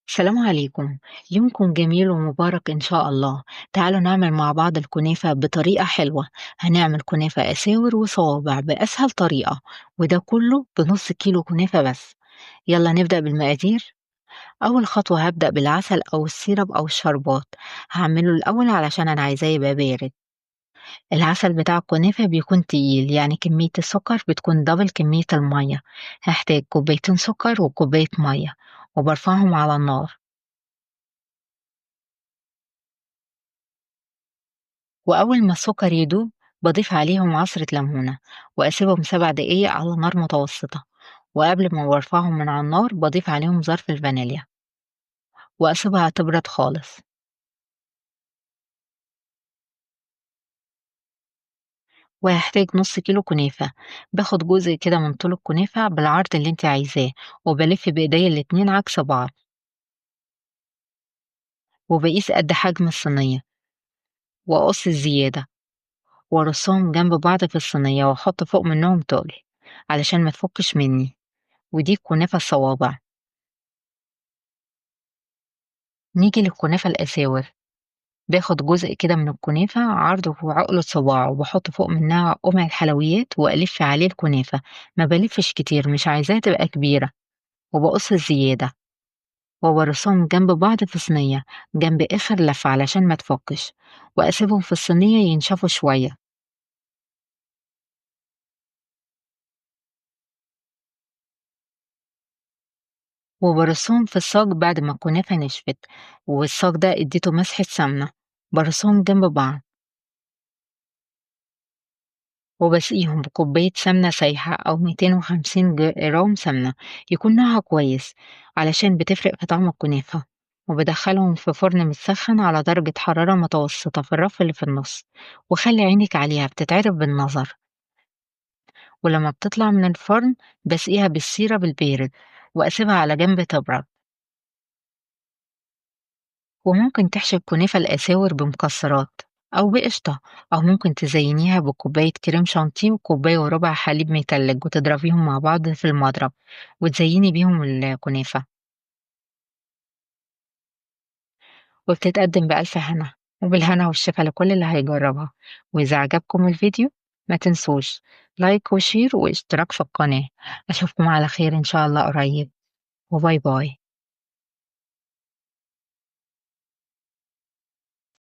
السلام عليكم، يومكم جميل ومبارك إن شاء الله. تعالوا نعمل مع بعض الكنافة بطريقة حلوة. هنعمل كنافة أساور وصوابع بأسهل طريقة، وده كله بنص كيلو كنافة بس. يلا نبدأ بالمقادير. أول خطوة هبدأ بالعسل أو ال syrup أو الشربات، هعمله الأول علشان أنا عايزاه يبقى بارد. العسل بتاع الكنافة بيكون تقيل، يعني كمية السكر بتكون double كمية المية. هحتاج كوبايتين سكر وكوباية مية، وبرفعهم على النار. وأول ما السكر يدوب بضيف عليهم عصرة ليمونة، وأسيبهم 7 دقايق على نار متوسطة. وقبل ما برفعهم من على النار بضيف عليهم ظرف الفانيليا، وأسيبها تبرد خالص. وهحتاج نص كيلو كنافة. باخد جزء كده من طول الكنافة بالعرض اللي انت عايزاه، وبلف بإيديا الاتنين عكس بعض، وبقيس قد حجم الصينية، وأقص الزيادة، وأرصهم جنب بعض في الصينية، وأحط فوق منهم تقل علشان ما تفكش مني. ودي الكنافة الصوابع. نيجي للكنافة الأساور. باخد جزء كده من الكنافة عرضه وعقلة صباع، وبحط فوق منها قمع الحلويات، وألف عليه الكنافة. ما بلفش كتير، مش عايزاها تبقى كبيرة، وبقص الزيادة، وبرصهم جنب بعض في صينية جنب آخر لفة علشان ما تفكش، وأسيبهم في الصينية ينشفوا شوية. وبرصهم في الصاج بعد ما الكنافة نشفت، والصاج ده اديته مسحة سمنة. برصهم جنب بعض، وبسقيهم بكوباية سمنة سايحة أو 250 جرام سمنة يكون نوعها كويس علشان بتفرق في طعم الكنافة. وبدخلهم في فرن متسخن على درجة حرارة متوسطة في الرف اللي في النص، وخلي عينك عليها بتتعرف بالنظر. ولما بتطلع من الفرن بسقيها بالسيرب البارد، وأسيبها على جنب تبرد. وممكن تحشي الكنافة الأساور بمكسرات أو بقشطة، أو ممكن تزينيها بكوباية كريم شانتيه وكوباية وربع حليب متلج، وتضربيهم مع بعض في المضرب وتزيني بيهم الكنافة. وبتتقدم بألف هنا، وبالهنا والشفا لكل اللي هيجربها. وإذا عجبكم الفيديو ما تنسوش like و share واشتراك في القناة. أشوفكم على خير إن شاء الله قريب، و bye bye.